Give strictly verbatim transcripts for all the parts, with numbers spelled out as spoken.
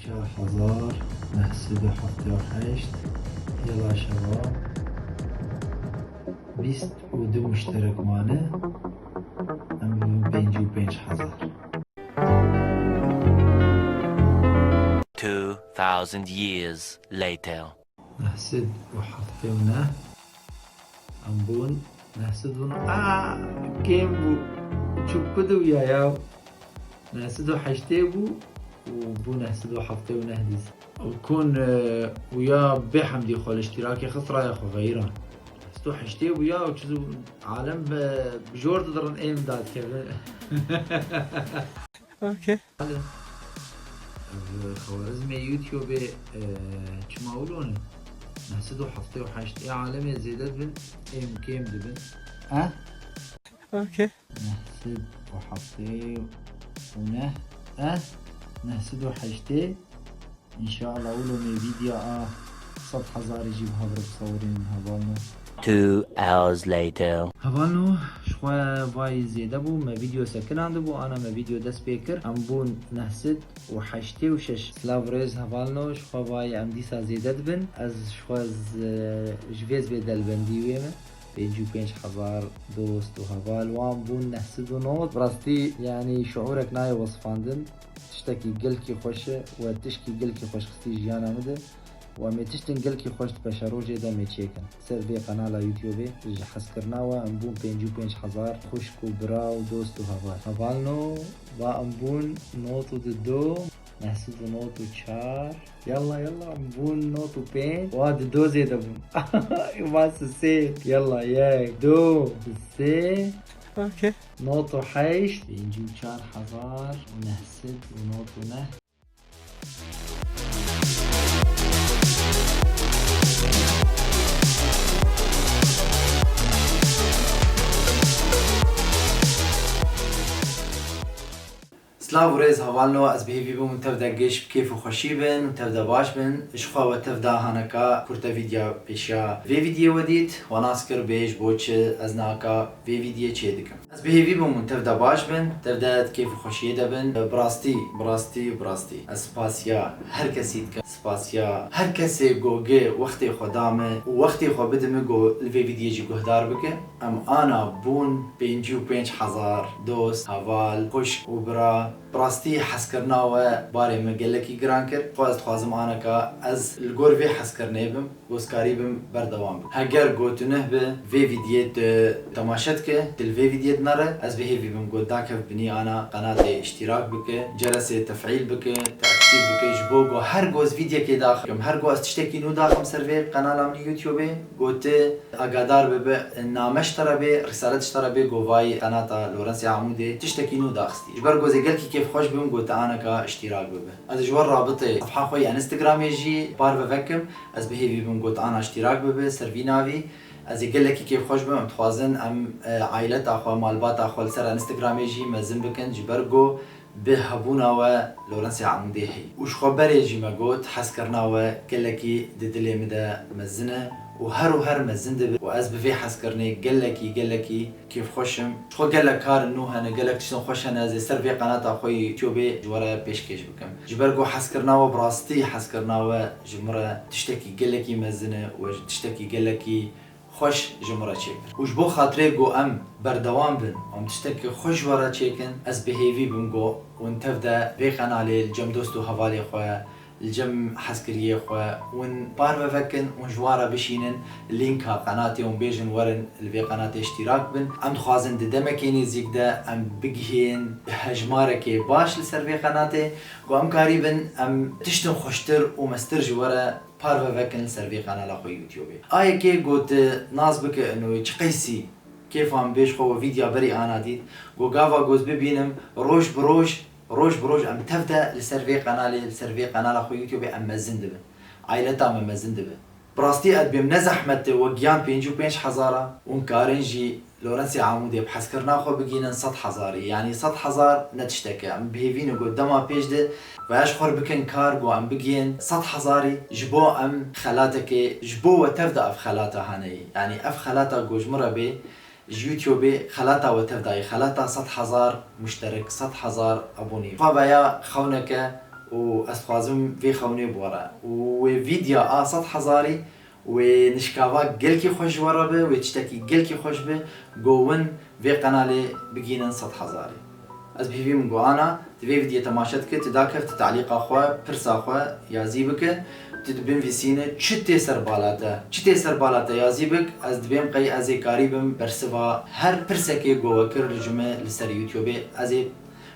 Çar hezar neh sed û heftê û heşt, yela şeva bîst û du muşterek mane, em bibin pêncî û pênc hezar. Two thousand years later. Neh sed û heftê û neh. Em bûn neh sed û neh. Aa, kêm bû. Çû ku diwiya ya. Neh sed û heştê bû û bû neh sed û heftê û neh dîs. Û kun, e, û ya bê hemdî xwe li iştîrakê xist raya xwe xeyran. Neh sed û heştê bû ya û çi zû alem bi, bi jor didirin êm dadikevin. Okey. Ev xewarizmê YouTube-ê, e, çima wilo ne? Neh sed û heftê û heşt ê alemê zêde dibin, êm kêm dibin. Eh? Okey. Neh sed û heftê û neh, eh? Neh sed û heştê. Înşallah wilo me vîdya a sed hezarî jî bi hev re bisewirînin hevalno. Two hours later. Hevalno, ji xwe vay zêde bû, me vîdyo sekinandibû, ana me vîdyo dest pê kir. Em bûn neh sed û heştê û şeş. Silav rêz hevalno, ji xwe vay em dîsa zêde dibin. Ez ji xwe z-, ji vê zêde li bendî wê me. Pêncî û pênc hezar dost û heval wan bûn neh sed û nod. Bi rastî, yanî şiûrek nayê wesifandin. Tiştekî gelkî xweş e we tişkî gelkî xweşxistî jiyana min de. Û em ê tiştên gelkî xweş di peşerojê de em ê çêkin. Ser vê qenala YouTube-ê ji hezkirina we em bûn pêncî û pênc hezar xwişk û bira û dost û heval. Hevalno, va em bûn nod û dido, neh sed û nod û çar. Yalla, yalla, em bûn nod û pênc. Wa dido zêde bûn. Va sisê. Yalla, yek, du, sê. Okey. Nod û heşt. Pêncî û çar hezar û neh sed û nod û neh. Silav û rêz hevalno, ez bi hêvî bûm tev de giş bi kêf û xweşî bin û tev de baş bin. Ji xwe we tev de haneka kurte vîdya pêşiya vê vîdyê we dît. We nas kir bê ji bo çi ez naka vê vîdyê çê dikim. Ez bi hêvî bûm hûn tev de baş bin, tev de di kêf û xweşiyê de bin. Bi rastî, bi rastî, bi rastî. Ez spasiya her kesî dikim. Spasiya her kesê go gi wextê xwe da min û wextê xwe bidi min go li vê vîdyê jî guhdar bike. Em ana bûn pêncî û pênc hezar dost, heval, xwişk û bira. Bi rastî hezkirina we barê min gelekî giran kir. Xwe ez dixwazim aneka ez li gor vê hezkirinê bim. Gozkarî bim, berdewam bim. Heger go tu neh bi vê vîdyê tu temaşe dike, tu li vê vîdyê dinere, ez bi hêvî bim go dakev binî ana qenatê îştîrak bike, ceresê tefîl bike, tu aktîf bike, ji bo go her go ez vîdyekê daxim, her go ez tiştekî nû daxim ser vê qenala min YouTube-ê, go tu agadar bibe, name ji te re bê, rîsalet ji te re bê, go vay qenata Lawrence Amûdê tiştekî nû daxistî. Ji ber go ez ê gelkî kêfxweş bim, go tu aneka îştîrak bibe. Ez ji we rabitê sefha xwe ya Instagramê jî parve vekim. Ez bi hêvî bim got ana îştîrak bibe ser vî navî. Ez ê gelekî kêfxweş bim. Em dixwazin em, e, aîleta xwe, malbata xwe li ser Instagramê jî mezin bikin. Ji ber ku bi hebûna we Lawrence Amûdê heye. Û ji xwe berê jî me got, hezkirina we gelekî di dilê min de mezin e û her û her mezin dibe. Û ez bi vê hezkirinê gelekî, gelekî kêfxweş im. Ji xwe gelek karên nû hene, gelek tiştên xweş hene, ez ê ser vê qenata xwe yê YouTube-ê ji we re pêşkêş bikim. Ji ber ku hezkirina we bi rastî hezkirina we ji min re tiştekî gelekî mezin e û tiştekî gelekî xweş ji min re çêkir. Û ji bo xatirê ku em berdewam bin, em tiştekî xweş ji we re çêkin, ez bi hêvî bim ku hûn tev de vê qenalê li cem dost û hevalê xwe, li cem hezkiriyê xwe hûn parve vekin, hûn ji wan re bişînin lînka qenatê hûn bêjin werin li vê qenatê îştîrak bin. Em dixwazin di demekê nêzîk de em bigihên hejmarekê baş li ser vê qenatê, ku em karîbin em tiştin xweştir û mestir ji we re parve vekin li ser vê qenala xwe YouTube-ê. A yekê got, nas bike ino çi qeysî kêfa min bê ji xwe we vîdya berî ana dît. Got gava goz bibînim, roj bi roj, roj bi roj em tev de li ser vê qenalê, li ser vê qenala xwe YouTube em mezin dibin. Aîleta me mezin dibe. Bi rastî ez dibêm ne zehmet e, we giyan pêncî û pênc hezar a, hûn karin jî Lawrence Amûdê bi hezkirina xwe bigihînin sed hezarî. Yanî sed hezar ne tiştek e. Em bi hêvî ne got dema pêş de veya ji xwe re bikin kar, got em bigihên sed hezarî, ji bo em xelatekê, ji bo we tev de ev xelata hene yî. Yanî ev xelata got ji min re bê, ji YouTube-ê xelata we tev dayî, xelata sed hezar muşterek, sed hezar abonî. Xwe veya xewneke û ez dixwazim vê xewnê bi we re. Û wê vîdya a sed hezarî, wê nişkava gelkî xweş ji we re be, wê tiştekî gelkî xweş be, go win vê qenalê bigînin sed hezarî. Ez bi hêvî min go ana, tu vê vîdiyê temaşe dike, tu dakef, tu talîqa xwe, pirsa xwe yazî bike, tu dibinvîsîne, çi tê ser bala te, çi tê ser bala te yazî bik, ez dibêm qey ez ê karî bim bersiva her pirsekê go we kir ji me li ser YouTubeê, ez ê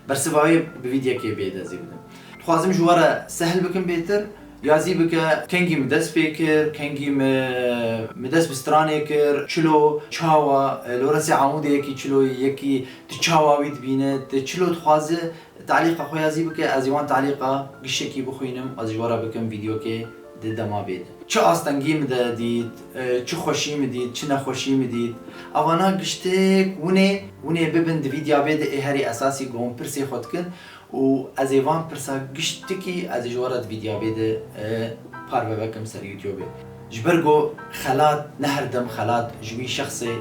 bersiva wê bi vîdiyekê bê dezî bidim. Dixwazim ji we re sehl bikim bêtir. Yazî bike, kengî min dest pê kir, kengî min, min dest bi stranê kir, çilo, çawa, e, Lawrence Amûdê yekî çiloyî, yekî tu çawa wî dibîne, tu çilo dixwaze, talîqa xwe yazî bike, ez ê wan talîqa giştekî bixwînim, ez ji we re bikim vîdiyokê di dema bê de. Çi astengî min de dît, e, çi xweşî min dît, çi nexweşî min dît. Evana giştek winê, winê bibin di vîdiya bê de ê herî esasî go hûn pirsê xwe dikin. Û ez ê van pirsa giştikî ez ê ji we re di vîdya bê de, e, parve vekim ser YouTubeê. Ji ber ku xelat ne her dem xelat ji wî şexsê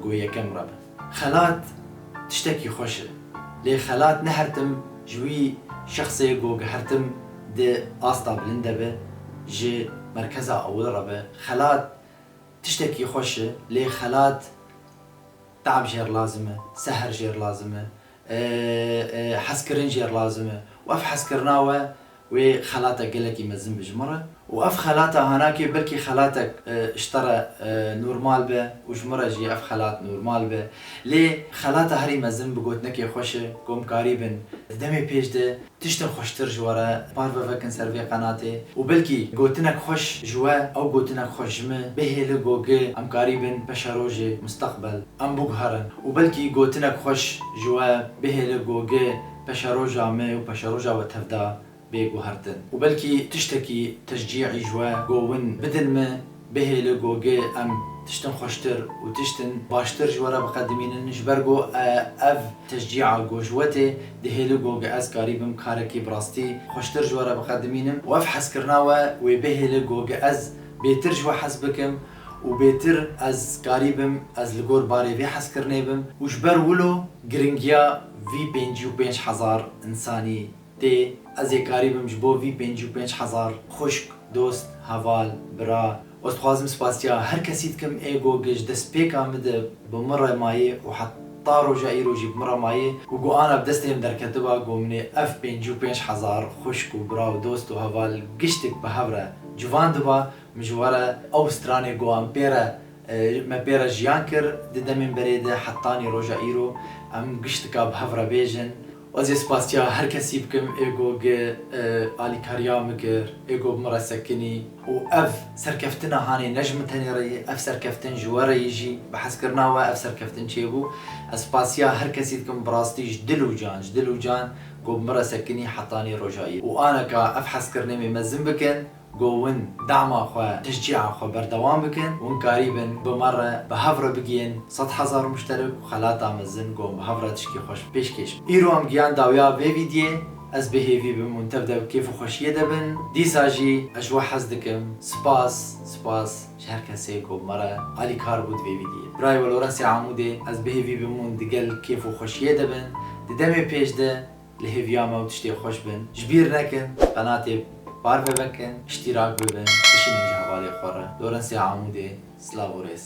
ku yekem re be. Xelat tiştekî xweş e. Lê xelat ne her tim ji wî şexsê ku gihertim di asta bilind de be, ji merkeza ewil re be. Xelat tiştekî xweş e, lê xelat te'b jêr lazim e, seher jêr lazim e, e, e, hezkirin jêr lazim e. Û ev hezkirina we, wê xelatek gelekî mezin be ji min re. Û ev xelata hanakê belkî xelatek, e, ji te re, e, normal be û ji min re jî ev xelat normal be. Lê xelata herî mezin bi gotinekê xweş e, ku em karîbin di demê pêş de tiştin xweştir ji we re parve vekin ser vê qenatê û belkî gotinek xweş ji we, ew gotinek xweş ji min bihêli ku gi em karîbin peşerojê, musteqbel, em biguherin û belkî gotinek xweş ji we bihêli ku gi peşeroja me û peşeroja we tevda bê guhertin. Û belkî tiştekî teşcî'î ji we ku win bidin me, bihêli ku gi em tiştin xweştir û tiştin baştir ji we re biqedimînin, ji ber ku, e, ev teşcî'a ku ji we tê, dihêli ku gi ez karî bim karekî bi rastî xweştir ji we re biqedimînim û ev hezkirina we wê bihêli ku gi ez bêtir ji we hez bikim û bêtir ez karî bim ez li gor barê vê hezkirinê bim û ji ber wilo giringiya vî pêncî û pênc hezar însanî tê, ez ê karî bim ji bo vî pêncî û pênc hezar xwişk, dost, heval, bira. Ez dixwazim spasiya her kesî dikim ê ku gi ji destpêka min de bi min re maye û heta roja îro jî bi min re maye û ku ana bi destê min derketiba, ku min ê ev pêncî û pênc hezar xwişk û bira û dost û heval giştik bi hev re civandiba, min ji we re ew stranê ku em pê re e, me pê re jiyan kir di demên berê de hetanî roja îro, em giştika bi hev re bêjin. Ez ê spasiya her kesî bikim ê ku gi, e, alîkariya min kir, ê ku bi min re sekinî û ev serkeftina hanê ne ji min tenê re ye, ev serkeftin ji we re ye jî, bi hezkirina we ev serkeftin çêbû. Ez spasiya her kesî dikim bi rastî ji dil û can, ji dil û can ku bi min re sekinî hetanî roja îro. Û aneka ev hezkirinê me mezin bikin. Go win dama xwe, teşcî'a xwe berdewam bikin, win karî bin bi me re, bi hev re bigihên sed hezar muşterek û xelata mezin go bi hev re tişkî xweş pêşkêş bin. Îro em giyan dawiya vê vîdiyê, ez bi hêvî bim hûn tev de bi kêf û xweşiyê de bin. Dîsa jî ez ji we hez dikim. Spas, spas ji her kesê ku bi me re alîkar bû di vê vîdiyê. Birayê we Lawrence Amûdê, ez bi hêvî bim hûn digel kêf û xweşiyê de bin. Di demê pêş de Li hêviya me û tiştê xweş bin. Ji bîr nekin, qenatê parve vekin, îştîrak bibin, bişînin ji hevalê xwe re. Lawrence Amûdê, silav û rêz.